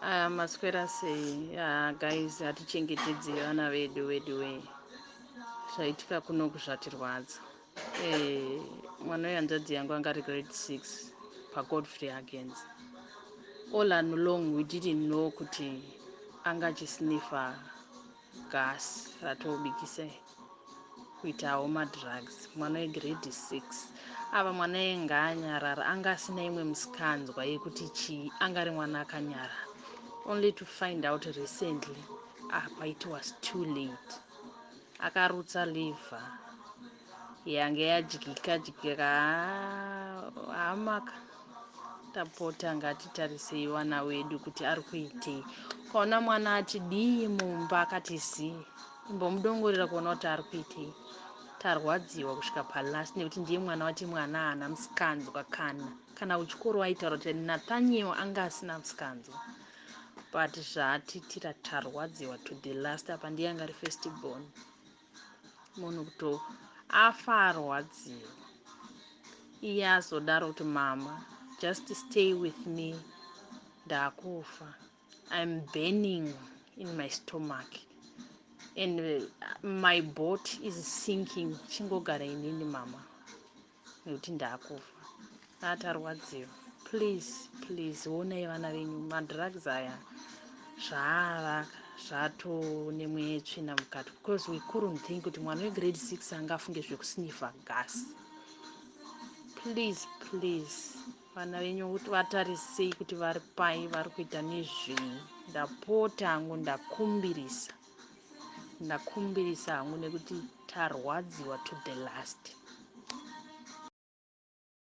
Aya maswera sei? Ah, guys, hatichengetedzei vana vedu vedu wee. Zvaitika kunoku zvatirwadza. Eh, mwana wehanzvadzi yangu anga ari grade 6 paGodfrey Huggins. All along we didn't know kuti anga achisniffer gas ratobikisa kuitawo madrugs. Mwana wegrade 6 ava mwana enga anyarara, anga asina imwe musikanzwa yekuti chii, anga ari mwana akanyarara. Only to find out recently apa it was too late. Akarutsa liver yange yadyika dyika hamaka. Tapota ngatitarisei vana wedu kuti ari kuitei. Ukaona mwana ati dii mumba akati zii, imbomudongorera kuona kuti ari kuitei. Tarwadziwa kusvika palast nekuti ndiye mwana wati mwana haana musikanzwa kana kuchikoro aitaura kuti Nathaniel anga asina musikanzwa, but zvaatitira tarwadziwa to the last. Apa ndiye anga ari first born. Munhu kuto afa arwadziwa. Iye azodaro kuti, "Mama, just stay with me, ndakufa. I'm burning in my stomach and my boat is sinking. Chingogara inini mama nekuti ndakufa." Atarwadziwa. Please, please, onai vana venyu. Madrugs aya zvaava zvato nemweya yetsvina mukati, because we couldn't think kuti mwana wegrade 6 angafunge zvekusnifa gas. Please, please, vana venyu vatarisei kuti vari pai, vari kuita nezvei. Ndapota hangu, ndakumbirisa, ndakumbirisa hangu nekuti tarwadziwa to the last.